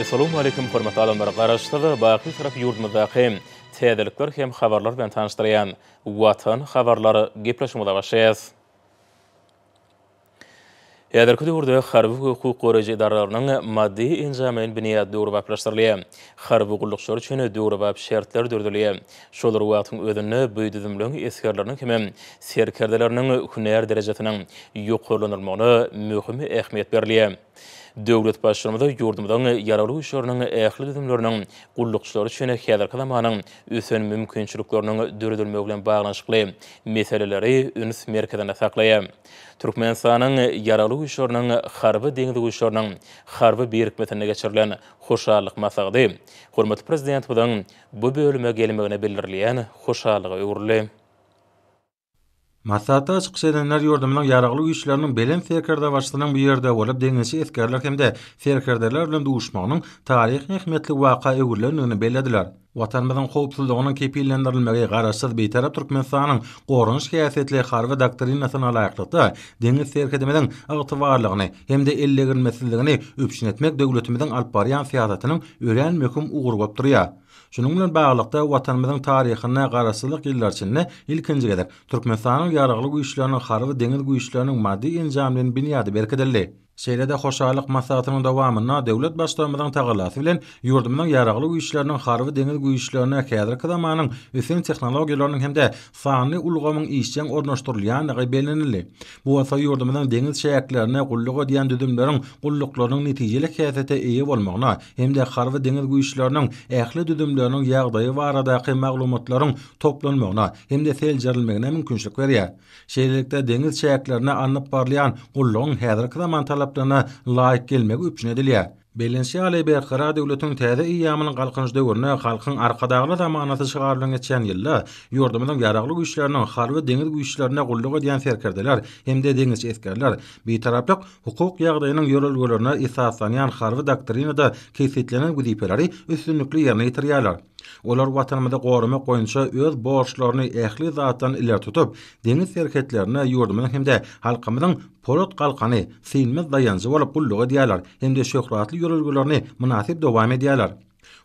Essalawmaleýkim hormatly adamlar! Garaşsyz, baky Bitarap ýurdumyzdaky täzelikler hem habarlar bilen tanyşdyrýan Watan habarlar gepleşigimize başlaýas. Häzirki döwürde harby we hukuk goraýjy edaralarynyň maddy-enjamlaýyn binýady döwrebaplaşdyrylýar. Harby gullukçylar üçin döwrebap şertler döredilýär. Şol bir wagtyň özünde bu düzümleň esgerleriniň hemem serkerdeleriniň hünär derejesiniň ýokarlandyrylmagyna möhüm ähmiýet berilýär. Döwlet Baştutanymyz ýurdumyzyň Ýaragly Güýçleriniň ähli düzümleriniň gullukçylary üçin häzirki zamanyň ösen mümkinçilikleriniň döredilmegi bilen baglanyşykly meseleleri üns merkezinde saklaýar. Türkmenistanyň Ýaragly Güýçleriniň Harby-deňiz güýçleriniň harby birikmesinde geçirilen hoşallyk maslahaty hormatly Prezidentimiziň bu bölüme gelmegine bildirilýän hoşallyga öwrüldi. Maslahatda çykyş edenler ýurdumyzyň Ýaragly Güýçleriniň Belent Serkerdebaşysynyň bu ýerde bolup, deňizçi esgerler hem-de serkerdeler bilen duşmagynyň taryhy ähmiýetli waka öwrülendigini bellediler. Watanymyzyň howpsuzlygynyň kepillendirilmegi Garaşsyz, Bitarap Türkmenistanyň goranyş häsiýetli Harby doktrinasyna laýyklykda, deňiz serhedimiziň ygtybarlygyny hem-de eldegrilmesizligini üpjün etmek döwletimiziň alyp barýan syýasatynyň örän möhüm ugry bolup durýar. Şunuň bilen baglylykda, Watanymyzyň taryhynda Garaşsyzlyk ýyllary içinde ilkinji gezek Türkmenistanyň Ýaragly Güýçleriniň Harby-deňiz güýçleriniň maddy-enjamlaýyn binýady berkidildi. Şeýle-de hoşallyk maslahatynyň dowamynda döwlet Baştutanymyzyň tagallasy bilen ýurdumyzyň Ýaragly Güýçleriniň Harby-deňiz güýçlerine häzirki zamanyň ösen tehnologiýalarynyň hem-de sanly ulgamyň işjeň ornaşdyrylýandygy bellenildi. Bu bolsa ýurdumyzyň deňiz çäklerinde gulluk edýän düzümleriň gulluklarynyň netijeli häsiýete eýe bolmagyna hem-de Harby-deňiz güýçleriniň ähli düzümleriniň ýagdaýy baradaky maglumatlaryň toplanmagyna hem-de seljerilmegine mümkinçilik berýär. Şeýlelikde, deňiz çäklerinde alnyp barylýan gullugyň häzirki zaman talaplaryna laýyk gelmegi üpjün edilýär. Bellenişi ýaly, Berkarar döwletiň täze eýýamynyň Galkynyş döwründe Halkyň Arkadagly zamanasy şygary bilen geçýän ýylda ýurdumyzyň Ýaragly Güýçleriniň Harby-deňiz güýçlerinde gulluk edýän serkerdeler hem-de deňizçi esgerler Bitaraplyk hukuk ýagdaýynyň ýörelgelerine esaslanýan Harby doktrinada kesgitlenen wezipeleri üstünlikli ýerine ýetirýärler. Olar Watanymyzy goramak boýunça öz borçlaryny ähli zatdan ileri tutup, deňiz serhetlerinde ýurdumyzyň hem-de halkymyzyň polat galkany, synmaz daýanjy bolup gulluk edýärler hem-de şöhratly ýörelgelerini mynasyp dowam edýärler.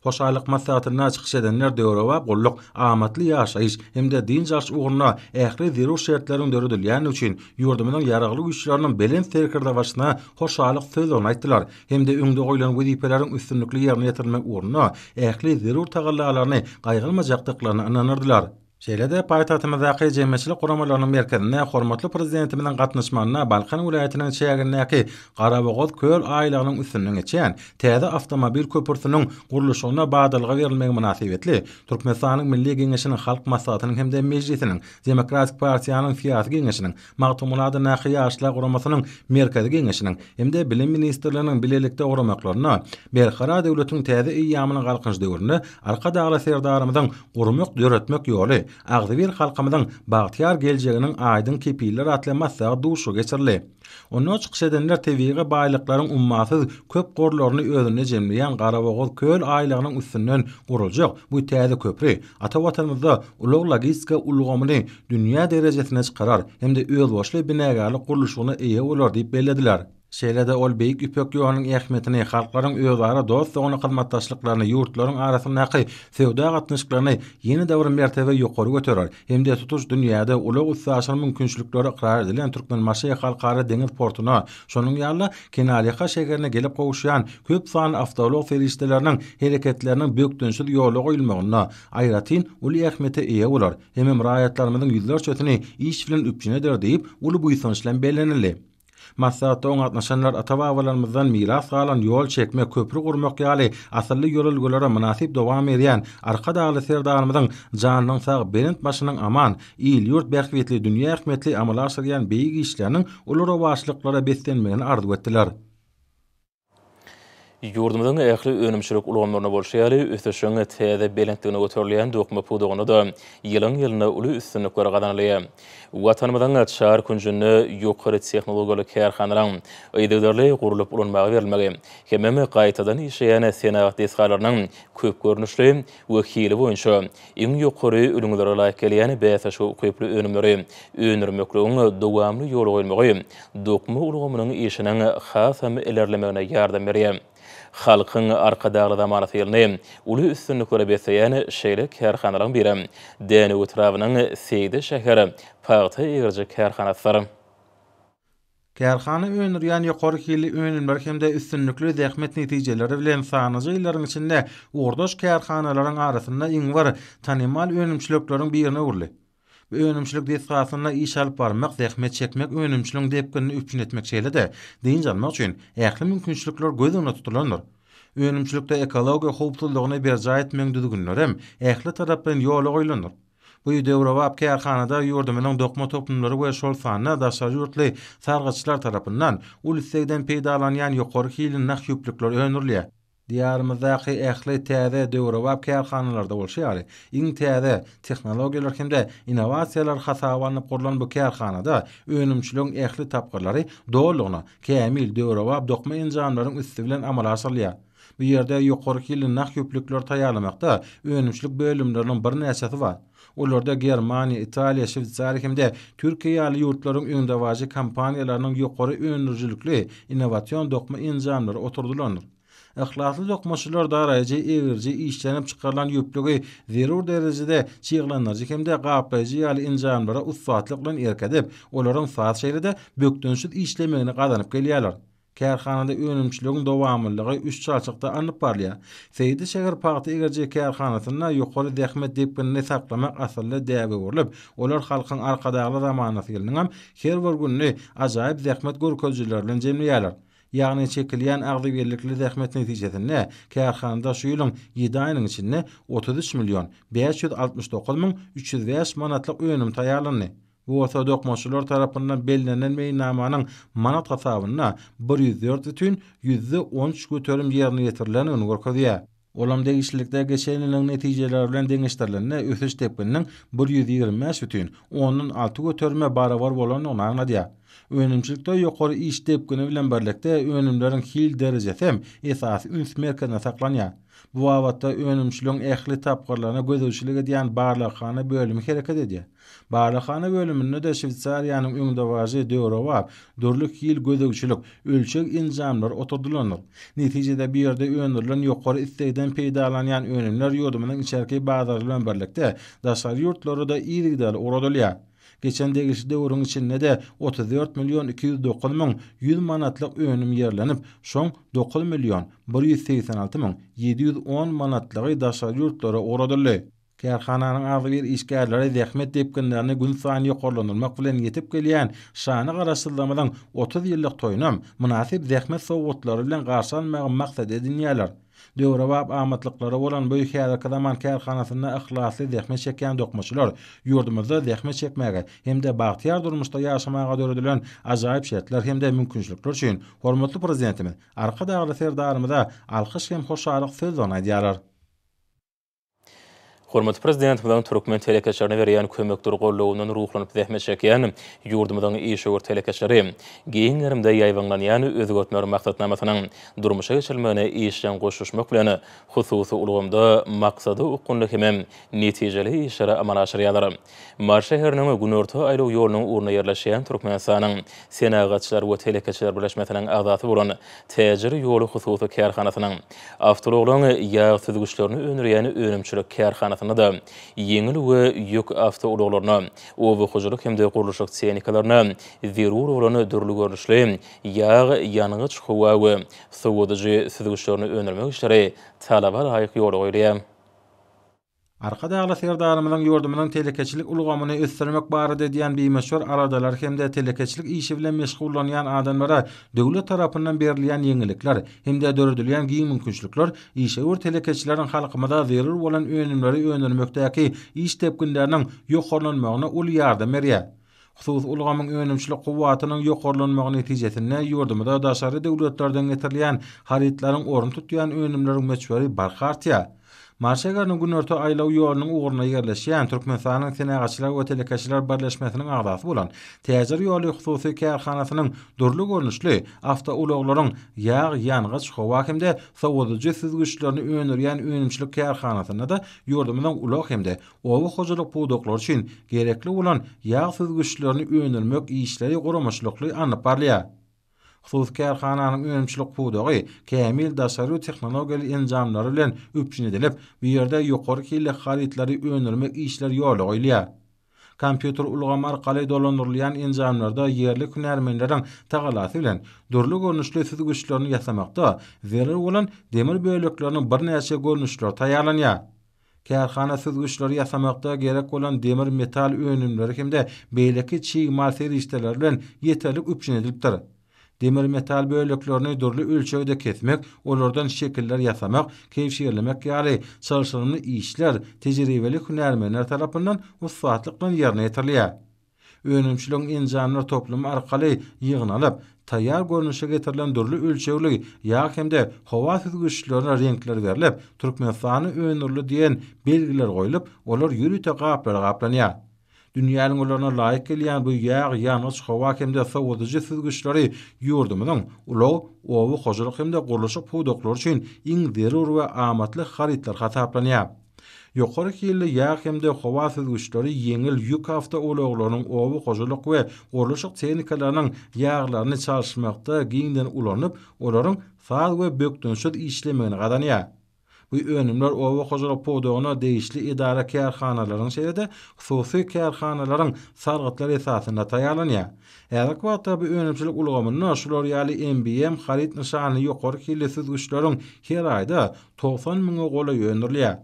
Hoşallyk maslahatynda çykyş edenler döwrebap gulluk, amatly ýaşaýyş hem-de dynç alyş ugrunda ähli zerur şertleriň döredilýändigi üçin ýurdumyzyň Ýaragly Güýçleriniň Belent Serkerdebaşysyna hoşallyk sözlerini aýtdylar hem-de öňde goýlan wezipeleriň üstünlikli ýerine ýetirilmegi ugrunda ähli zerur tagallalaryny gaýgyrmajakdyklaryna ynandyrdylar. Şeýle-de paýtagtymyzdaky Jemgyýetçilik guramalarynyň merkezinde hormatly Prezidentimiziň gatnaşmagynda Balkan welaýatynyň çägindäki Garabogaz köl aýlagynyň üstünden geçýän täze awtomobil köprüsiniň gurluşygyna badalga berilmegi mynasybetli Türkmenistanyň Milli Geňeşiniň Halk Maslahatynyň hem-de Mejlisiniň Demokratik partiýanyň Syýasy Geňeşiniň Magtymguly adyndaky Ýaşlar guramasynyň Merkezi Geňeşiniň hem-de Bilim ministrliginiň bilelikde guramaklarynda Berkarar döwletiň täze eýýamynyň Galkynyş döwründe Arkadagly Serdarymyzyň Gurmak, döretmek ýoly, agzybir halkymyzyň bagtyýar geljeginiň aýdyň kepilleri atly maslahat duşuşygy geçirildi. Onda çykyş edenler tebigy baýlyklaryň ummasyz köp gorlaryny özünde jemleýän Garabogaz köl aýlagynyň üstünden guruljak bu täze köpri ata Watanymyzda ulag-logistika ulgamyny dünýä derejesine çykarar hem-de özboluşly binagärlik gurluşygyna eýe bolar diýip bellediler. Şeýle-de ol Beýik Ýüpek ýolunyň ähmiýetini, halklaryň özara dost-doganlyk hyzmatdaşlyklaryny, ýurtlaryň arasyndaky söwda gatnaşyklaryny ýene-de bir mertebe ýokary göterer hem-de tutuş dünýäde ulag-üstaşyr mümkinçilikleri ykrar edilen Türkmenbaşy Halkara deňiz portuna, şonuň ýaly-da, kenarýaka şäherine gelip gowuşýan köp sanly awtoulag serişdeleriniň hereketleriniň bökdençsiz ýola goýulmagynda aýratyn uly ähmiýete eýe bolar hemem raýatlarymyzyň ýüzlerçesini iş bilen üpjün eder diýip, uly buýsanç bilen bellenildi. Maslahatda oňa gatnaşanlar ata-babalarymyzdan miras galan ýol çekmek, köpri gurmak ýaly asylly ýörelgelere mynasyp dowam berýän Arkadagly Serdarymyzyň janynyň sag, belent başynyň aman, il-ýurt bähbitli, dünýä ähmiýetli amala aşyrýan beýik işleriniň uly rowaçlyklara beslenmegini arzuw etdiler. Ýurdumyzyň ähli önümçilik ulgamlarynda bolşy ýaly, ösüşiň täze belentligine göterilýän dokma pudagynda-da ýylyň-ýylyna uly üstünlikler gazanylýar. Watanymyzyň çar künjünde ýokary tehnologiýaly kärhanalaryň yzygiderli gurlup ulanmaga berilmegi hemem gaýtadan işleýän senagat desgalarynyň köp görnüşli we hili boýunça iň ýokary ülňülere laýyk gelýän bäsleşige ukyply önümleri öndürmekligiň dowamly ýola goýulmagy dokma ulgamynyň işiniň hasam ilerlemegine ýardam berýär. Halkyň Arkadagly zamanasy ýylyny uly üstünliklere besleýän şeýle kärhanalaryň birem Dänew etrabynyň Seýdi şäher pagta egriji kärhanasydyr. Kärhana öndürýän ýokary hilli önümleri hem-de üstünlikli zähmet netijeleri bilen sanlyja ýyllaryň içinde ugurdaş kärhanalaryň arasynda iň bir tanymal önümçilikleriň birine öwrüldi. Bu önümçilik desgasynda iş alyp barmak, zähmet çekmek, önümçiligiň depginini üpjün etmek şeýle-de dynç almak üçin ähli mümkinçilikler göz öňünde tutulandyr. Önümçilikde ekologiýa howpsuzlygyny berjaý etmegiň düzgünlerem ähli taraplaýyn ýola goýlandyr. Bu döwrebap kärhanada ýurdumyzyň dokma toplumlary we şol sanda daşary ýurtly sargytçylar tarapyndan uly islegden peýdalanýan ýokary hilli nah ýüplükler öndürilýär. Diýarymyzdaky ähli täze döwrebap kärhanalarda bolşy ýaly, iň täze tehnologiýalar hem-de innowasiýalar hasaba alnyp gurlan bu kärhanada önümçiligiň ähli tapgyrlary dolulygyna kämil döwrebap dokma enjamlaryň üsti bilen amala aşyrylýar. Bu ýerde ýokary hilli nah ýüplükleri taýýarlamakda önümçilik bölümleriniň birnäçesi bar. Olarda Germaniýa, Italiýa, Şweýsariýa hem-de Türkiýe ýaly ýurtlaryň öňdebaryjy kompaniýalarynyň ýokary öndürijilikli innowasion dokma enjamlary oturdylandyr. Yhlasly dokmaçylar daraýjy, egriji, işlenip çykarylan ýüplügi zerur derejede çyglandyryjy hem-de gaplaýjy ýaly enjamlara ussatlyk bilen erk edip, olaryň saz şeýle-de bökdençsiz işlemegini gazanyp gelýärler. Kärhanada önümçiligiň dowamlylygy üç çalşykda alnyp barylýar. Seýdi şeker pagta egriji kärhanasynda ýokary zähmet depginini saklamak asylly däbe öwrülip, olar Halkyň Arkadagly zamanasy ýylynyňam her bir gününi ajaýyp zähmet görkezijileri bilen jemleýärler. Ýagny çekilýän agzybirlikli zähmet netijesinde kärhanada şu ýylyň ýedi aýynyň içinde 33 million 569 305 manatlyk önüm taýýarlandy. Bu bolsa dokmaçylar tarapyndan bellenen meýilnamanyň manat hasabynda 104 bütin 13% ýerine ýetirilendigini görkezýär. Olam degişlilikde geçen ýylyň netijeleri bilen deňeşdirilende ösüş depgininiň 125 bütin ondan alty göterime barabar bolandygyny aňladýar. Önümçilikde ýokary iş depgini bilen birlikde önümleriň hil derejesi hem esasy üns merkezinde saklanýar. Bu babatda önümçiligiň ähli tapgyrlaryna gözegçilik edýän barlaghana bölümi hereket edýär. Barlaghana bölüminde-de Şweýsariýanyň öňdebaryjy döwrebap, dürli hil gözegçilik, ölçeg enjamlary oturdylandyr. Netijede bu ýerde öndürilen ýokary islegden peýdalanýan önümler ýurdumyzyň içerki bazary bilen birlikde daşary ýurtlara-da yzygiderli ugradylýar. Geçen degişli döwrüň içinde-de 34 million 209 100 manatlyk önüm ýerlenip, şoň 9 million 186 710 manatlygy daşary ýurtlara ugradyldy. Kärhananyň agzybir işgärleri zähmet depginlerini günsaýyn ýokarlandyrmak bilen ýetip gelýän şanly Garaşsyzlygymyzyň 30 ýyllyk toýunam mynasyp zähmet sowgatlary bilen garşy almagy maksat edinýärler. Döwrebap amatlyklary bolan bu häzirki zaman kärhanasynda yhlasly zähmet çekýän dokmaçylar ýurdumyzda zähmet çekmäge hem-de bagtyýar durmuşda ýaşamaga döredilen ajaýyp şertler hem-de mümkinçilikler üçin hormatly Prezidentimiz Arkadagly Serdarymyza alkyş hem hoşallyk sözlerini aýdýarlar. Hormatly Prezidentimiziň türkmen telekeçilerine berýän kömekdir goldawyndan ruhlanyp zähmet çekýän ýurdumyzyň işewür telekeçileri giň gerimde ýaýbaňlanýan özgertmeler maksatnamasynyň durmuşa geçirilmegine işjeň goşulyşmak bilen, hususy ulgamda maksada okgunly hemem netijeli işleri amala aşyrýarlar. Mary şäheriniň Günorta aýlaw ýolunyň ugrunda ýerleşýän Türkmenistanyň Senagatçylar we telekeçiler birleşmesiniň agzasy bolan Täjir ýoly hususy kärhanasynyň awtoulaglaryň ýag süzgüçlerini öndürýän önümçilik kärhanasynda-da ýeňil we ýük awtoulaglaryna, oba hojalyk hem-de gurluşyk tehnikalaryna zerur bolan dürli görnüşli ýag, ýangyç, howa we sowadyjy süzgüçlerini öndürmek işleri talaba laýyk ýola goýulýar. Arkadagly Serdarymyzyň ýurdumyzyň telekeçilik ulgamyny ösdürmek barada edýän bimöçber aladalary hem-de telekeçilik işi bilen meşgullanýan adamlara döwlet tarapyndan berilýän ýeňillikler hem-de döredilýän giň mümkinçilikler işewür telekeçileriň halkymyza zerur bolan önümleri öndürmekdäki iş depginleriniň ýokarlanmagyna uly ýardam berýär. Hususy ulgamyň önümçilik kuwwatynyň ýokarlanmagy netijesinde ýurdumyza daşary döwletlerden getirilýän harytlaryň orun tutýan önümleriň möçberi barha artýar. Mary şäheriniň Günorta aýlaw ýolunyň ugrunda ýerleşýän Türkmenistanyň Senagatçylar we telekeçiler birleşmesiniň agzasy bolan Täjir ýoly hususy kärhanasynyň dürli görnüşli awtoulaglaryň ýag, ýangyç, howa hem-de sowadyjy süzgüçlerini öndürýän önümçilik kärhanasynda-da ýurdumyzyň ulag hem-de Oba hojalyk pudaklary üçin gerekli bolan ýag süzgüçlerini öndürmek işleri guramaçylykly alnyp barylýar. Hususy kärhananyň önümçilik pudagy kämil daşary ýurt tehnologiýaly enjamlary bilen üpjün edilip, bu ýerde ýokary hilli harytlary öndürmek işleri ýola goýulýar. Kompýuter ulgamy arkaly dolandyrylýan enjamlarda ýerli hünärmenleriň tagallasy bilen dürli görnüşli süzgüçlerini ýasamakda zerur bolan demir bölekleriniň birnäçe görnüşleri taýýarlanýar. Kärhana süzgüçleri ýasamakda gerek bolan demir metal önümleri hem-de beýleki çig mal serişdeleri bilen ýeterlik üpjün edilipdir. Demir metal böleklerini dürli ölçegde kesmek, olardan şekiller ýasamak, kebşirlemek ýaly çylşyrymly işler tejribeli hünärmenler tarapyndan ussatlyk bilen ýerine ýetirilýär. Önümçiligiň enjamlar toplumy arkaly ýygnalyp, taýýar görnüşe getirilen dürli ölçegli ýag hem-de howa süzgüçlerine reňkler berlip, Türkmenistanda öndürildi diýen belgiler goýlup, olar ýörite gaplara gaplanýar. Dünýä ülňülerine laýyk gelýän bu ýag, ýangyç, howa hem-de sowadyjy süzgüçleri ýurdumyzyň ulag, oba hojalyk hem-de gurluşyk pudaklary üçin iň zerur we amatly harytlar hasaplanýar. Ýokary hilli ýag hem-de howa süzgüçleri ýeňil ýük awtoulaglarynyň, oba hojalyk we gurluşyk tehnikalarynyň ýaglaryny çalyşmakda giňden ulanylyp, olaryň saz we bökdençsiz işlemegini gazanýar. Bu önümler oba hojalyk pudagyna degişli edara-kärhanalaryň, şeýle-de hususy kärhanalaryň sargytlary esasynda taýýarlanýar. Häzirki wagtda bu önümçilik ulgamynda şular ýaly MBM haryt nyşanly ýokary hilli süzgüçleriň her aýda 90 müňe golaýy öndürilýär.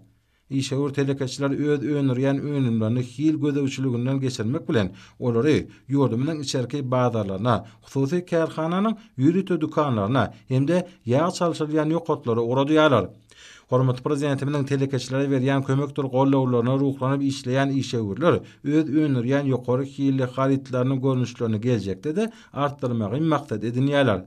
Işewür telekeçiler öz öndürýän önümlerini hil gözegçiliginden geçirmek bilen, olary ýurdumyzyň içerki bazarlaryna, hususy kärhananyň ýörite dükanlaryna hem-de ýag çalşyrylýan nokatlara ugradýarlar. Hormatly Prezidentimiziň telekeçilere berýän kömekdir goldawlaryna ruhlanyp işleýän işewürler öz öndürýän ýokary hilli harytlarynyň görnüşlerini geljekde-de artdyrmagy maksat edinýärler.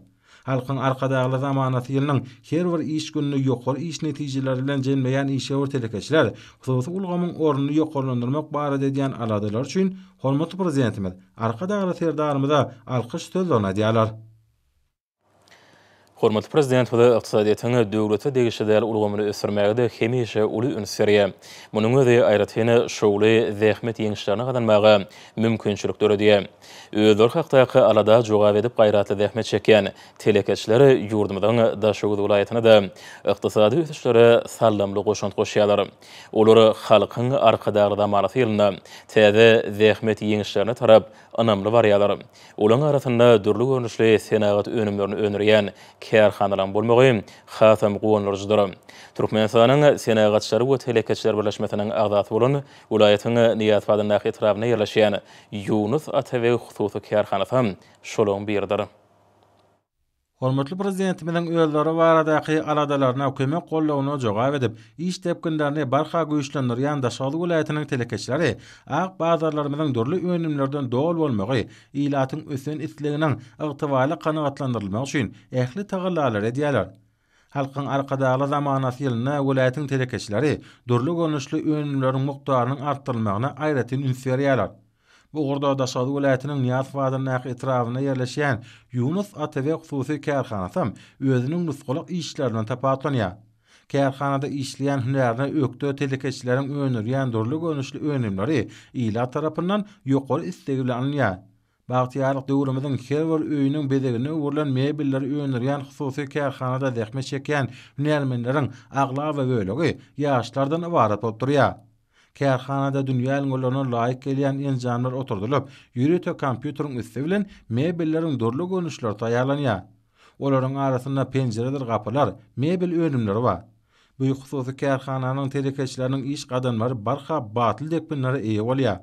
Halkyň Arkadagly zamanasy ýylynyň her bir iş gününi ýokary iş netijeleri bilen jemleýän işewür telekeçiler hususy ulgamyň ornuny ýokarlandyrmak barada edýän aladalary üçin hormatly Prezidentimiz Arkadagly Serdarymyza alkyş sözlerini aýdýarlar. Hormatly Prezidentimiz ykdysadyýetiň döwlete degişli däl ulgamyny ösdürmäge-de hemişe uly üns berýär. Munuň özi aýratyn şowly zähmet ýeňişlerini gazanmaga mümkinçilik döredýär. Özleri hakdaky alada jogap edip gaýratly zähmet çekýän telekeçiler ýurdumyzyň Daşoguz welaýatynda-da ykdysady ösüşlere saldamly goşant goşýarlar. Olar Halkyň Arkadagly zamanasy ýylynda täze zähmet ýeňişlerine tarap ynamly barýarlar. Olaryň arasynda dürli görnüşli senagat önümlerini öndürýän kärhanalaryň bolmagy hasam guwandyryjydyr. Türkmenistanyň Senagatçylar we telekeçiler birleşmesiniň agzasy bolan welaýatyň Nyýazow adyndaky etrabynda ýerleşýän Ýunus Atabeg hususy kärhanasy hem şolaryň biridir. Hormatly Prezidentimiziň özleri baradaky aladalaryna, kömek-goldawyna jogap edip, iş depginlerini barha güýçlendirýän Daşoguz welaýatynyň telekeçileri ak bazarlarymyzyň dürli önümlerden doly bolmagy, ilatyň ösen isleginiň ygtybarly kanagatlandyrylmagy üçin ähli tagallalary edýärler. Halkyň Arkadagly zamanasy ýylynda welaýatyň telekeçileri dürli görnüşli önümleriň mukdarynyň artdyrylmagyna aýratyn üns berýärler. Bu ugurda Daşoguz welaýatynyň Nyýazow adyndaky etrabynda ýerleşýän Ýunus Atabeg hususy kärhanasy hem özüniň nusgalyk işleri bilen tapawutlanýar. Kärhanada işleýän hünärine ökde telekeçileriň öndürýän dürli görnüşli önümleri ilat tarapyndan ýokary isleg bilen alynýar. Bagtyýarlyk döwrümiziň her bir öýüniň bezegine öwrülen mebelleri öndürýän hususy kärhanada zähmet çekýän hünärmenleriň aglaba bölegi ýaşlardan ybarat bolup durýar. Kärhanada dünýä ülňülerine laýyk gelýän enjamlar oturdylyp, ýörite kompýuteriň üsti bilen mebelleriň dürli görnüşleri taýýarlanýar. Olaryň arasynda penjiredir gapylar, mebel önümleri bar. Bu hususy kärhananyň telekeçileriniň iş gadamlary barha batly depginlere eýe bolýar.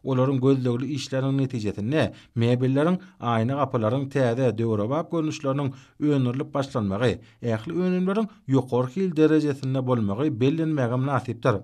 Olaryň gözlegli işleriniň netijesinde mebelleriň, aýna gapylaryň täze, döwrebap görnüşleriniň öndürilip başlanmagy, ähli önümleriň ýokary hil derejesinde bolmagy bellenmäge mynasypdyr.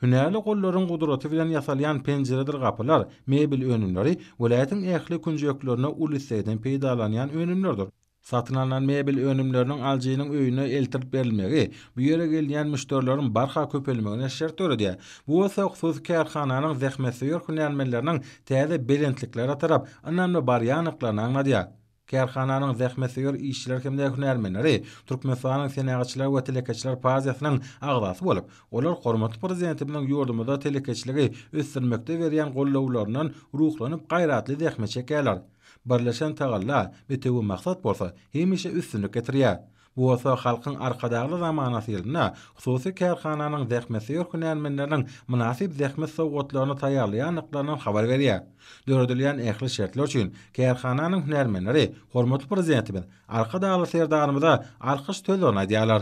Hünärli gollaryň gudraty bilen ýasalýan penjiredir gapylar, mebel önümleri welaýatyň ähli künjeklerinde uly islegden peýdalanýan önümlerdir. Satyn alnan mebel önümleriniň alyjynyň öýüne eltilip berilmegi bu ýere gelýän müşderileriň barha köpelmegine şert döredýär. Bu bolsa hususy kärhananyň zähmetsöýer hünärmenleriniň täze belentliklere tarap ynamly barýandyklaryny aňladýar. Kärhananyň zähmetsöýer işçileri hem-de hünärmenleri Türkmenistanyň Senagatçylar we telekeçiler partiýasynyň agzasy bolup, olar hormatly Prezidentimiziň ýurdumyzda telekeçiligi ösdürmekde berýän gollawlaryndan ruhlanyp gaýratly zähmet çekýärler. Birleşen tagalla, bitewi maksat bolsa hemişe üstünlik getirýär. Bu bolsa Halkyň Arkadagly zamanasy ýylynda hususy kärhananyň zähmetsöýer hünärmenleriniň mynasyp zähmet sowgatlaryny taýýarlaýandyklaryndan habar berýär. Döredilýän ähli şertler üçin kärhananyň hünärmenleri hormatly Prezidentimiz Arkadagly Serdarymyza alkyş sözlerini aýdýarlar.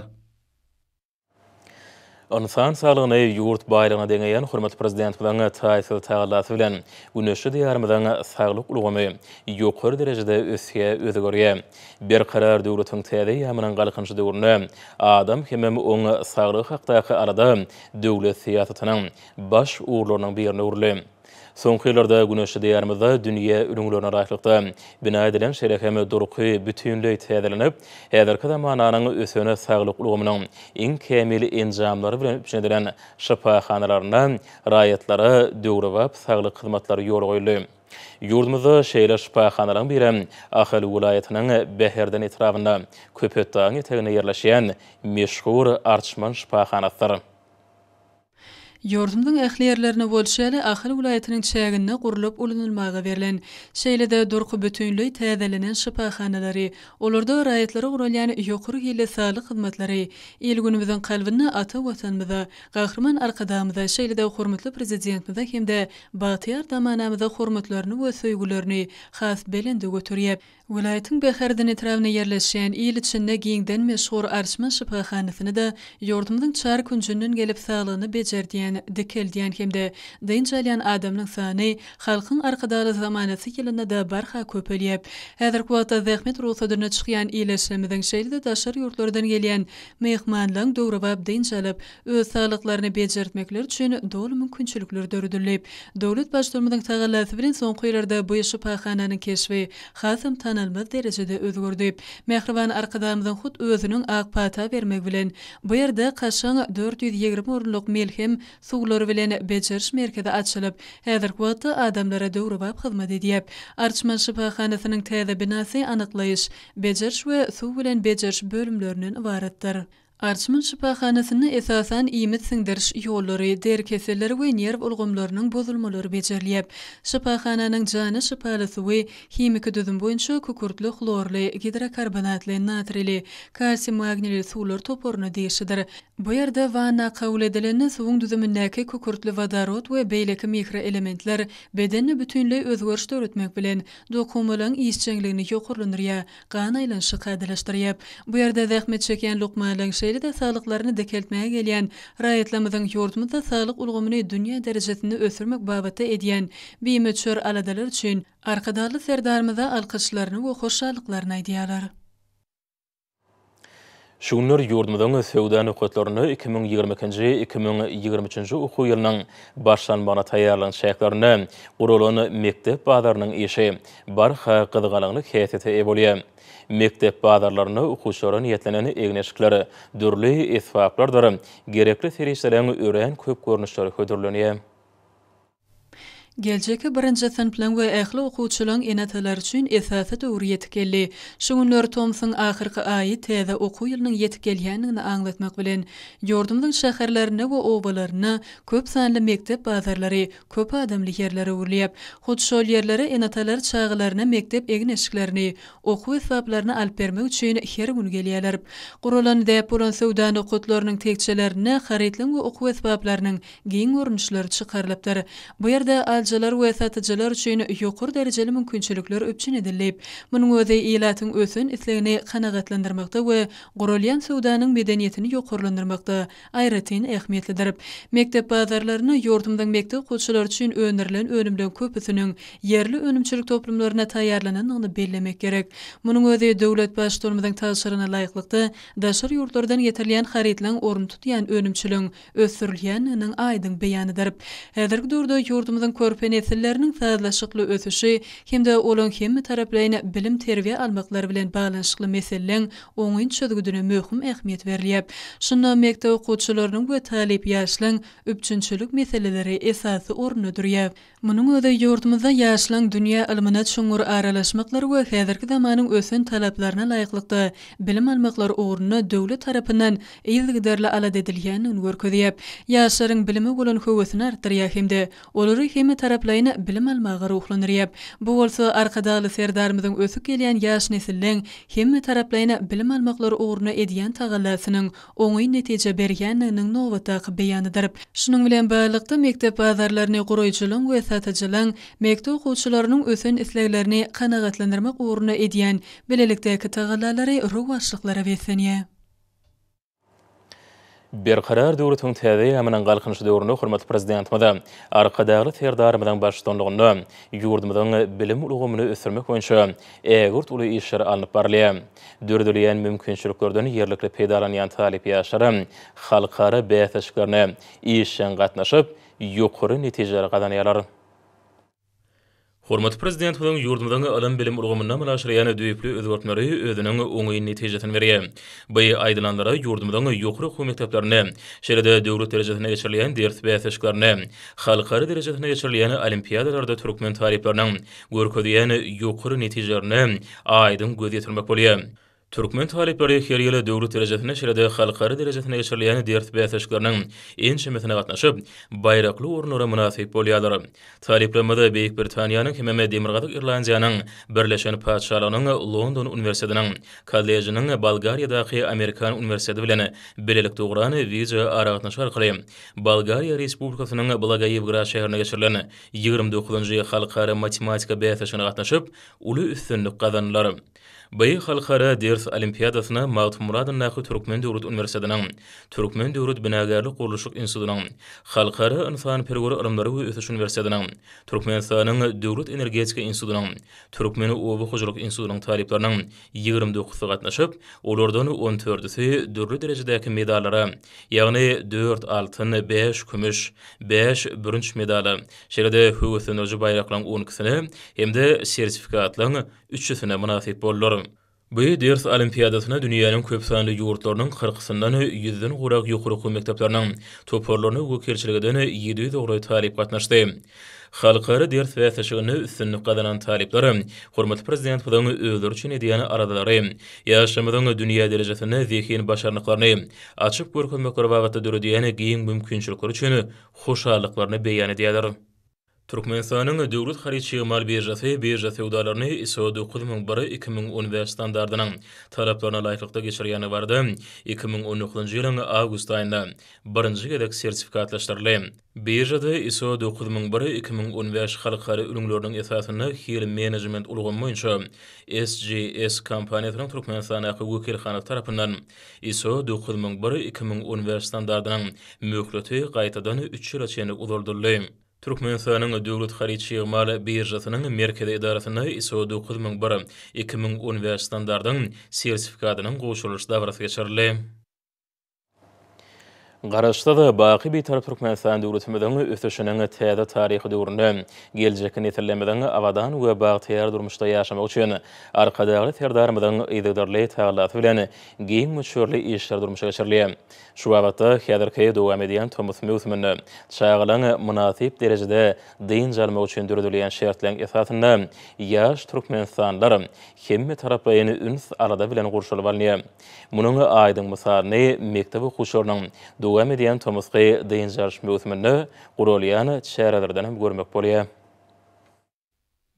Ynsan saglygyny ýurt baýlygyna deňeýän hormatly Prezidentimiziň taýsyz tagallasy bilen güneşli Diýarymyzyň saglyk ulgamy ýokary derejede ösýär, özgerýär. Berkarar döwletiň täze eýýamynyň Galkynyşy döwründe adam hemem oň saglygy hakdaky alada döwlet syýasatynyň baş ugurlarynyň birine öwrüldi. Soňky ýyllarda güneşli Diýarymyzda dünýä ülňülerine laýyklykda bina edilen şeýle hem durky bütinleý täzelenip, häzirki zamananyň ösen saglyk ulgamynyň iň kämil enjamlary bilen üpjün edilen şypahanalarynda raýatlara döwrebap saglyk hyzmatlary ýola goýuldy. Ýurdumyzda şeýle şypahanalaryň biri Ahal welaýatynyň Bäherden etrabynda, Köpetdagyň eteginde ýerleşýän meşhur Arçman şypahanasydyr. Ýurdumyzyň ähli ýerlerinde bolşy ýaly, Ahal welaýatynyň çäginde gurlup ulanylmaga berlen, şeýle-de durky bütinleý täzelenen şypahanalary, olarda raýatlara guralýan ýokary hilli saglyk hyzmatlary il-günümiziň kalbynda ata Watanymyza, Gahryman Arkadagymyza, şeýle-de hormatly Prezidentimize hem-de bagtyýar zamanamyza hormatlaryny we söýgülerini has belende göterýär. Welaýatyň Bäherden etrabynda ýerleşýän, il içinde giňden meşhur Arçman şypahanasyny-da ýurdumyzyň çar künjünden gelip saglygyny bejerdýän, dikeldýän hem-de dynç alýan adamlaryň sany Halkyň Arkadagly zamanasy ýylynda-da barha köpelýär. Häzirki wagtda zähmet rugsadyna çykýan ildeşlerimiziň, şeýle-de daşary ýurtlardan gelýän myhmanlaryň döwrebap dynç alyp, öz saglyklaryny bejertmekleri üçin doly mümkinçilikler döredildi. Döwlet Baştutanymyzyň tagallasy bilen soňky ýyllarda bu şypahananyň keşbi hasam tanalmaz derejede özgerdi. Mähriban Arkadagymyzyň hut özüniň ak pata bermegi bilen, bu ýerde kaşaň 420 orunlyk melhem suwlary bilen bejeriş merkezi açylyp, häzirki wagtda adamlara döwrebap hyzmat edýär. Arçman şypahanasynyň täze binasy anyklaýyş, bejeriş we suw bilen bejeriş bölümlerinden ybaratdyr. Arçman şypahanasynda esasan iýmit siňdiriş ýollary, deri keselleri we nerw ulgamlarynyň bozulmalary bejerilýär. Şypahananyň jana şypaly suwy himiki düzüm boýunça kükürtli, hlorly, gidrokarbonatly, natrili, kalsiý-magnili suwlar toparyna degişlidir. Bu ýerde wanna kabul edilende suwuň düzümindäki kükürtli wodorod we beýleki mikroelementler bedende bütinleý özgeriş döretmek bilen, dokumalaryň işjeňligini ýokarlandyrýar, gan aýlanyşy kadalaşdyrýar. Bu ýerde zähmet çekýän lukmanlaryň, şeýle-de saglyklaryny dikeltmäge gelýän raýatlarymyzyň ýurdumyzda saglyk ulgamyny dünýä derejesinde ösdürmek babatda edýän bimöçber aladalary üçin Arkadagly Serdarymyza alkyşlaryny we hoşallyklaryny aýdýarlar. Şu günler ýurdumyzyň söwda nokatlarynda 2022-nji, 2023-nji okuw ýylynyň başlanmagyna taýýarlygyň çäklerinde guralan mekdep bazarynyň işi barha gyzgalaňly häsiýete eýe bolýar. Mekdep bazarlarynda okuwçylara niýetlenen egin-eşikler, dürli esbaplardyr gerekli serişdeleriň örän köp görnüşleri hödürlenýär. Geljekki birinji synplaryň we ähli okuwçylaryň ene-atalary üçin esasy döwür ýetip geldi. Şu günler tomsuň ahyrky aýy täze okuw ýylynyň ýetip gelýändigini aňlatmak bilen, ýurdumyzyň şäherlerinde we obalarynda köp sanly mekdep bazarlary köp adamly ýerlere öwrülýär. Hut şol ýerlere ene-atalar çagalaryna mekdep egin-eşiklerini, okuw esbaplaryny alyp bermek üçin her gün gelýärler. Guralan däp bolan söwda nokatlarynyň tekjelerinde harytlaryň we okuw esbaplarynyň giň görnüşleri çykarylypdyr. Bu ýerde alyjylar we satyjylar üçin ýokary derejeli mümkinçilikler üpjün edildi. Munuň özi ilatyň ösen islegini kanagatlandyrmakda we guralýan söwdanyň medeniýetini ýokarlandyrmakda aýratyn ähmiýetlidir. Mekdep bazarlarynda ýurdumyzyň mekdep okuwçylary üçin öndürilen önümleriň köpüsiniň ýerli önümçilik toplumlarynda taýýarlanandygyny bellemek gerek. Munuň özi döwlet Baştutanymyzyň tabşyrygyna laýyklykda, daşary ýurtlardan getirilýän harytlaryň ornuny tutýan önümçiligiň ösdürilýändiginiň aýdyň beýanydyr. Häzirki döwürde ýurdumyzyň körpe. körpe nesilleriniň sazlaşykly ösüşi hem-de olaň hemmetaraplaýyn bilim-terbiýe almaklary bilen baglanyşykly meseleleň oňyn çözgüdine möhüm ähmiýet berilýär. Şunda mekdep okuwçylarynyň we talyp ýaşlaň üpjünçilik meseleleri esasy orunda durýar. Munuň özi ýurdumyzda ýaşlaň dünýä ylmyna çuňňur aralaşmaklary we häzirki zamanyň ösen talaplaryna laýyklykda bilim almaklary ugrunda döwlet tarapyndan yzygiderli alada edilýändigini görkezýär. Ýaşlaryň bilime bolan höwesini artdyrýar hem-de olary hemmetaraplaýyn bilim almaga ruhlandyrýar. Bu bolsa Arkadagly Serdarymyzyň ösüp gelýän ýaş nesilleň hemmetaraplaýyn bilim almaklary ugrunda edýän tagallasynyň oňyn netije berýändiginiň nobatdaky beýanydyr. Şunuň bilen baglylykda, mekdep bazarlaryny guraýjylaryň we satyjylaryň mekdep okuwçylarynyň ösen isleglerini kanagatlandyrmak ugrunda edýän bilelikdäki tagallalary rowaçlyklara beslenýär. Berkarar döwletiň täze eýýamynyň Galkynyşy döwründe hormatly Prezidentimiz Arkadagly Serdarymyzyň baştutanlygynda ýurdumyzyň bilim ulgamyny ösdürmek boýunça ägirt uly işler alnyp barylýar. Döredilýän mümkinçiliklerden ýerlikli peýdalanýan talyp ýaşlar halkara bäsleşiklerine işjeň gatnaşyp, ýokary netijeleri gazanýarlar. Hormatly Prezidentimiziň ýurdumyzyň ylym-bilim ulgamynda amala aşyrýan düýpli özgertmeleri özüniň oňyn netijesini berýär. Bu aýdylanlara ýurdumyzyň ýokary okuw mekdeplerinde, şeýle-de döwlet derejesinde geçirilýän ders bäsleşiklerinde, halkara derejesinde geçirilýän olimpiadalarda türkmen talyplarynyň görkezýän ýokary netijelerine aýdyň göz ýetirmek bolýar. Türkmen talyplary her ýyl döwlet derejesinde, şeýle-de halkara derejesinde geçirilýän ders bäsleşikleriniň ençemesine gatnaşyp, baýrakly orunlara mynasyp bolýarlar. Talyplarymyz Beýik Britaniýanyň hemem Demirgazyk Irlandiýanyň Birleşen Patyşalygynyň London uniwersitetiniň kollejiniň Bolgariýadaky Amerikan uniwersiteti bilen bilelikde guran wideoaragatnaşyk arkaly Bolgariýa Respublikasynyň Blagoýewgrad şäherinde geçirilen 29-njy halkara matematika bäsleşigine gatnaşyp, uly üstünlik gazandylar. Bu halkara ders olimpiadasyna Magtymguly adyndaky Türkmen döwlet uniwersitetiniň, Türkmen döwlet binagärlik-gurluşyk institutynyň, Halkara ynsanperwer ylymlary we ösüş uniwersitetiniň, Türkmenistanyň Döwlet energetika institutynyň, Türkmen oba hojalyk institutynyň talyplarynyň 29-sy gatnaşyp, olardan on dördüsi dürli derejedäki medallara, ýagny dört altyn, bäş kümüş, bäş bürünç medala, şeýle-de höweslendiriji baýraklaryň on ikisine hem-de sertifikatlaryň üçüsine mynasyp boldular. Bu ders olimpiadasyna dünýäniň köp sanly ýurtlarynyň kyrkysyndan ýüzden gowrak ýokary okuw mekdepleriniň toparlaryna wekilçilik eden 700 golaý talyp gatnaşdy. Halkara ders bäsleşiginde üstünlik gazanan talyplar hormatly Prezidentimiziň özleri üçin edýän aladalary, ýaşlarymyzyň dünýä derejesinde zehin-başarnyklaryny açyp görkezmekleri babatda döredýän giň mümkinçilikleri üçin hoşallyklaryny beýan edýärler. Türkmenistanyň Döwlet haryt çig-mal biržasy birža söwdalaryny ISO 9001, 2015 standartynyň talaplaryna laýyklykda geçirýändigi barada 2019-njy ýylyň awgust aýynda birinji gezek sertifikatlaşdyryldy. Biržada ISO 9001, 2015 halkara ülňüleriniň esasynda hil menejment ulgamy boýunça SGS kompaniýasynyň Türkmenistandaky wekilhanasy tarapyndan ISO 9001, 2015 standartynyň möhleti gaýtadan üç ýyla çenli uzaldyldy. Türkmenistanyň Döwlet haryt çig-mal biržasynyň Merkezi edarasynda ISO 9001, 2015 standartyň sertifikatynyň gowşurylyş dabarasy geçirildi. Garaşsyz, baky Bitarap Türkmenistan döwletimiziň ösüşiniň täze taryhy döwründe geljekki nesillerimiziň abadan we bagtyýar durmuşda ýaşamagy üçin Arkadagly Serdarymyzyň yzygiderli tagallasy bilen giň möçberli işler durmuşa geçirilýär. Şu babatda häzirki dowam edýän tomus möwsüminde çagalaryň mynasyp derejede dynç almagy üçin döredilýän şertleriň esasynda ýaş türkmenistanlylar hemmetaraplaýyn üns-alada bilen gurşalyp alynýar. Munuň aýdyň mysalyny mekdep okuwçylarynyň dowam edýän tomusky dynç alyş möwsüminde guralýan çärelerden hem görmek bolýar.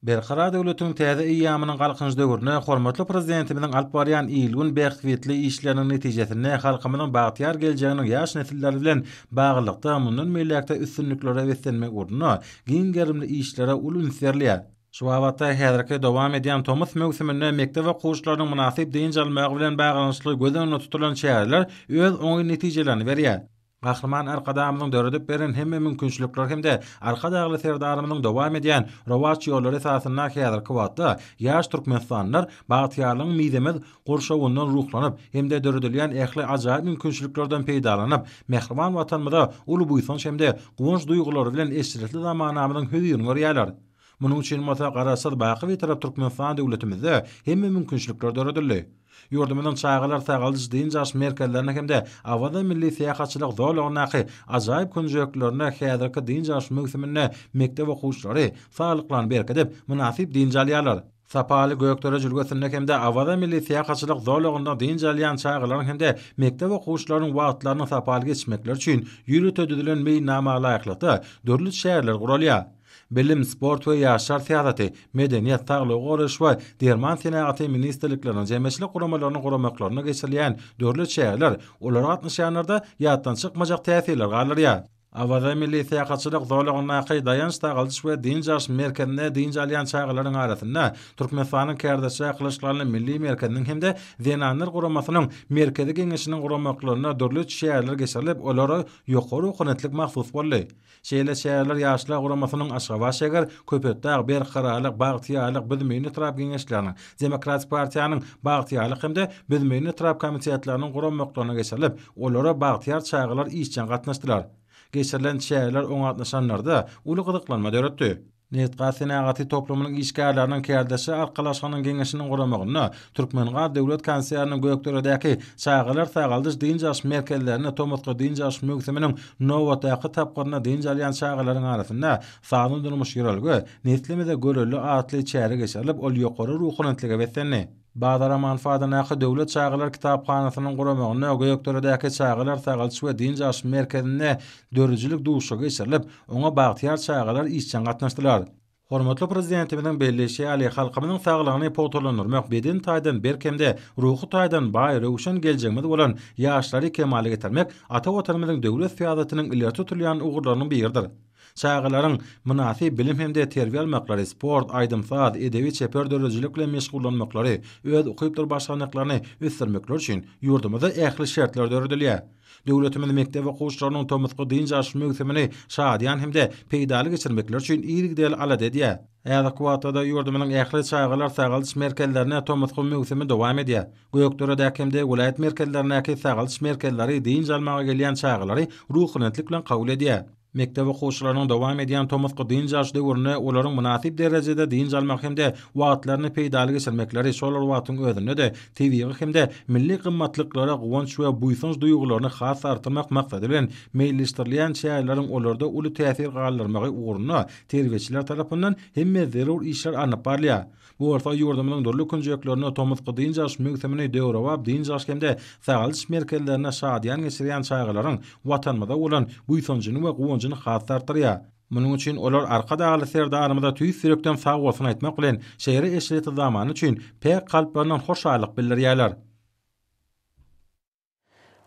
Berkarar döwletiň täze eýýamynyň Galkynyş döwründe hormatly Prezidentimiziň alyp barýan il-gün bähbitli işleriniň netijesinde halkymyzyň bagtyýar geljeginiň ýaş nesilleri bilen baglylykda mundan beýläk-de üstünliklere beslenmegi ugrunda giň gerimli işlere uly üns berilýär. Şu babatda häzirki dowam edýän tomus möwsüminde mekdep okuwçylarynyň mynasyp dynç almagy bilen baglanyşykly göz öňünde tutulan çäreler öz oňyn netijelerini berýär. Gahryman Arkadagymyzyň döredip beren hemme mümkinçilikleri hem-de Arkadagly Serdarymyzyň dowam edýän rowaç ýollary esasynda häzirki wagtda ýaş türkmenistanlylar bagtyýarlygyň mizemez gurşawyndan ruhlanyp hem-de döredilýän ähli ajaýyp mümkinçiliklerden peýdalanyp, mähriban Watanymyza uly buýsanç hem-de guwanç duýgulary bilen eşretli zamanamyzyň hözirini görýärler. Munuň üçin bolsa Garaşsyz, baky Bitarap Türkmenistan döwletimizde hemme mümkinçilikler döredildi. Ýurdumyzyň çagalar sagaldyş-dynç alyş merkezlerinde hem-de Awaza milli syýahatçylyk zolagyndaky ajaýyp künjeklerinde häzirki dynç alyş möwsüminde mekdep okuwçylary saglyklaryny berkidip, mynasyp dynç alýarlar. Sapaly Gökdere jülgesinde hem-de Awaza milli syýahatçylyk zolagynda dynç alýan çagalaryň hem-de mekdep okuwçylarynyň wagtlaryny sapaly geçirmekleri üçin ýörite düzülen meýilnama laýyklykda dürli çäreler guralýar. Bilim, sport we ýaşlar syýasaty, Medeniýet, Saglygy goraýyş we derman senagaty ministrlikleriniň, jemgyýetçilik guramalarynyň guramaklarynda geçirilýän dürli çäreler olara gatnaşýanlarda ýatdan çykmajak täsirler galdyrýar. Awaza milli syýahatçylyk zolagyndaky Daýanç sagaldyş we dynç alyş merkezinde dynç alýan çagalaryň arasynda Türkmenistanyň Kärdeşler arkalaşyklarynyň Milli merkeziniň hem-de Zenanlar guramasynyň Merkezi Geňeşiniň guramaklarynda dürli çäreler geçirilip, olara ýokary ruhubelentlik mahsus boldy. Şeýle çäreler Ýaşlar guramasynyň Aşgabat şäger, Köpetdag, Berkararlyk, Bagtyýarlyk, Büzmeýin etrap Geňeşleriniň, Demokratik partiýanyň Bagtyýarlyk hem-de Büzmeýin etrap komitetleriniň guramaklarynda geçirilip, olara bagtyýar çagalar işjeň gatnaşdylar. Geçirilen çäreler oňa gatnaşanlarda uly gyzyklanma döretdi. Nebitgaz senagaty toplumynyň işgärleriniň kärdeşler arkalaşygynyň geňeşiniň guramagynda Türkmengaz döwlet konserniniň Gökderedäki çagalar sagaldyş-dynç alyş merkezlerinde tomusky dynç alyş möwsüminiň nobatdaky tapgyrynda dynç alýan çagalaryň arasynda Sagdyn durmuş ýörelge, neslimize görelde atly çäre geçirilip, ol ýokary ruhubelentlige beslendi. Bazar Amanow adyndaky Döwlet çagalar kitaphanasynyň guramagynda Gökderedäki çagalar sagaldyş we dynç alyş merkezinde döredijilik duşuşygy geçirilip, oňa bagtyýar çagalar işjeň gatnaşdylar. Hormatly Prezidentimiziň belleýşi ýaly, halkymyzyň saglygyny pugtalandyrmak, beden taýdan berk hem-de ruhy taýdan baý, röwşen geljegimiz bolan ýaşlary kemala getirmek ata Watanymyzyň döwlet syýasatynyň ileri tutulýan ugurlarynyň biridir. Çagalaryň mynasyp bilim hem-de terbiýe almaklary, sport, aýdym-saz, edebi-çeper döredijilik bilen meşgullanmaklary, öz ukypdyr başarnyklaryny ösdürmekleri üçin ýurdumyzda ähli şertler döredilýär. Döwletimiz mekdep okuwçylarynyň tomusky dynç alyş möwsümini şadyýan hem-de peýdaly geçirmekleri üçin yzygiderli alada edýär. Häzirki wagtda-da ýurdumyzyň ähli çagalar sagaldyş merkezlerinde tomusky möwsümi dowam edýär. Gökderedäki hem-de welaýat merkezlerindäki sagaldyş merkezleri dynç almaga gelýän çagalary ruhubelentlik bilen kabul edýär. Mekdep okuwçylarynyň dowam edýän tomusky dynç alyş döwründe olaryň mynasyp derejede dynç almagy hem-de wagtlaryny peýdaly geçirmekleri şol bir wagtyň özünde-de tebigy hem-de milli gymmatlyklara guwanç we buýsanç duýgularyny has artdyrmak maksady bilen meýilleşdirilýän çäreleriň olarda uly täsir galdyrmagy ugrunda terbiýeçiler tarapyndan hemme zerur işler alnyp barylýar. Bu bolsa ýurdumyzyň dürli künjeklerinde tomusky dynç alyş möwsümini döwrebap dynç alyş hem-de sagaldyş merkezlerinde şadyýan geçirýän çagalaryň Watanymyza bolan buýsanjyny we guwanjyny has-da artdyrýar. Munuň üçin olar Arkadagly Serdarymyza tüýs ýürekden sagbolsun aýtmak bilen, şeýle eşretli zamany üçin päk kalplaryndan hoşallyk bildirýärler.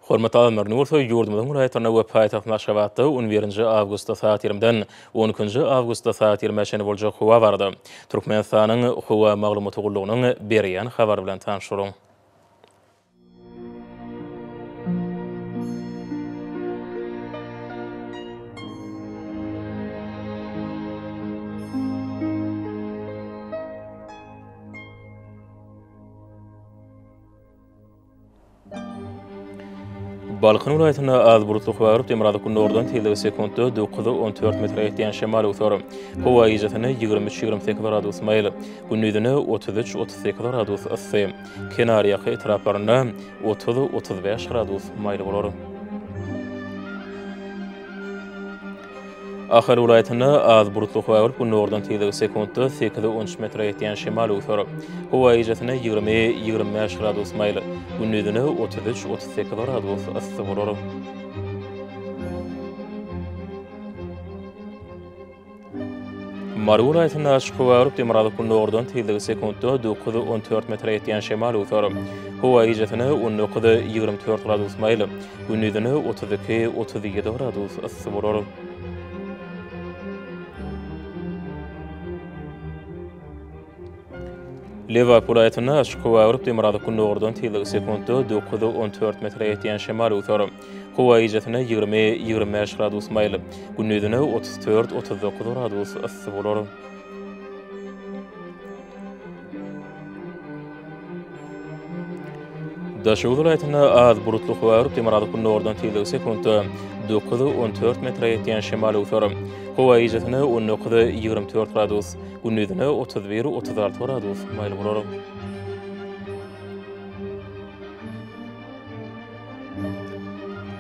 Hormatly adamlar, indi bolsa ýurdumyzyň welaýatlarynda we paýtagtymyz Aşgabatda on birinji awgustda sagat ýigrimiden on ikinji awgustda sagat ýigrimä çenli boljak howa barada Türkmenistanyň Howa maglumaty gullugynyň berýän habary bilen tanyşdyryň. Balkan welaýatynda az bulutly howa bolup, demirgazyk-gündogardan tizligi sekuntda 9-14 metre ýetýän şemal öwser. Howa gijesine 23-28 gradus maýyl, gündizine 33-38 gradus yssy. Kenarýaka etraplarynda 30-35 gradus maýyl bolar. Ahal welaýatynda az bulutly howa bolup, gündogardan tizligi sekuntda sekiz-on üç metre ýetýän şemal öwser. Howa gijesine 20, 25 gradus maýyl, gündizine 33, 38 gradus yssy bolar. Mary welaýatynda açyk howa bolup, demirgazyk-gündogardan tizligi sekuntda 9-14 metre ýetýän şemal öwser. Howa gijesine 19-24 gradus maýyl, gündizine 32-37 gradus yssy bolar. Lebap welaýatynda açyk howa bolup, demirgazyk-gündogardan tizligi sekuntda 9-14 metre ýetýän şemal öwser. Howa gijesine 20, 25 gradus maýyl, gündizine 34, 39 gradus yssy bolar. Daşoguz welaýatynda az bulutly howa bolup, demirgazyk-gündogardan tizligi sekuntda 9, 14 metre ýetýän şemal öwser. Howa gijesine 19, 24 gradus, gündizine 31, 36 gradus maýyl bolar.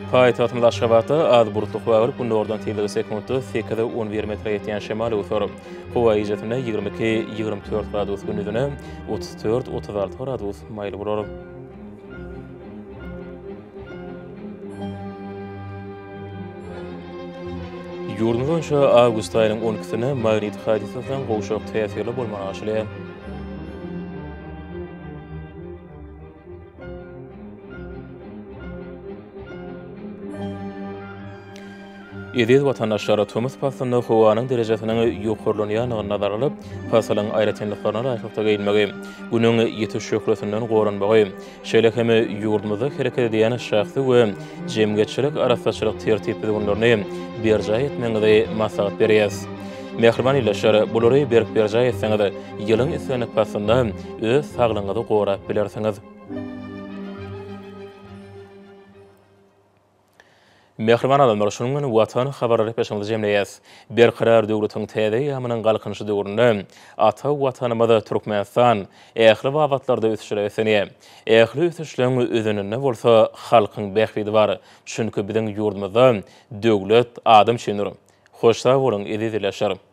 Paýtagtymyz Aşgabatda az bulutly howa bolup, gündogardan tizligi sekuntda 8, 11 metre ýetýän şemal öwser. Howa gijesine 22, 24 gradus, gündizine 34, 36 gradus maýyl bolar. Ýurdumyz boýunça awgust aýynyň on ikisinde magnit hadysasynyň gowşak täsirli bolmagy garaşylýar. Eziz watandaşlar, tomus paslynda howanyň derejesiniň ýokarlanýandygyny nazara alyp, pasylyň aýratynlyklaryna laýyklykda geýinmegi, Günüň ýiti şöhlesinden goranmagy, şeýle hem ýurdumyzda hereket edýän şahsy we jemgyýetçilik arassaçylyk tertip-düzgünlerini berjaý etmegiňizi maslahat berýäris. Mähriban ildeşler, bulary berk berjaý etseňiz, ýylyň islendik paslynda öz saglygyňyzy gorap bilersiňiz. Mähriban adamlar, şunuň bilen Watan habarlar gepleşigimizi jemleýäs. Berkarar döwletiň täze eýýamynyň Galkynyşy döwründe ata Watanymyz Türkmenistan ähli babatlarda ösüşlere beslenýär. Ähli ösüşleň özeninde bolsa halkyň bähbidi bar. Çünki biziň ýurdumyzda döwlet adam üçindir. Hoş sag boluň, eziz ildeşler!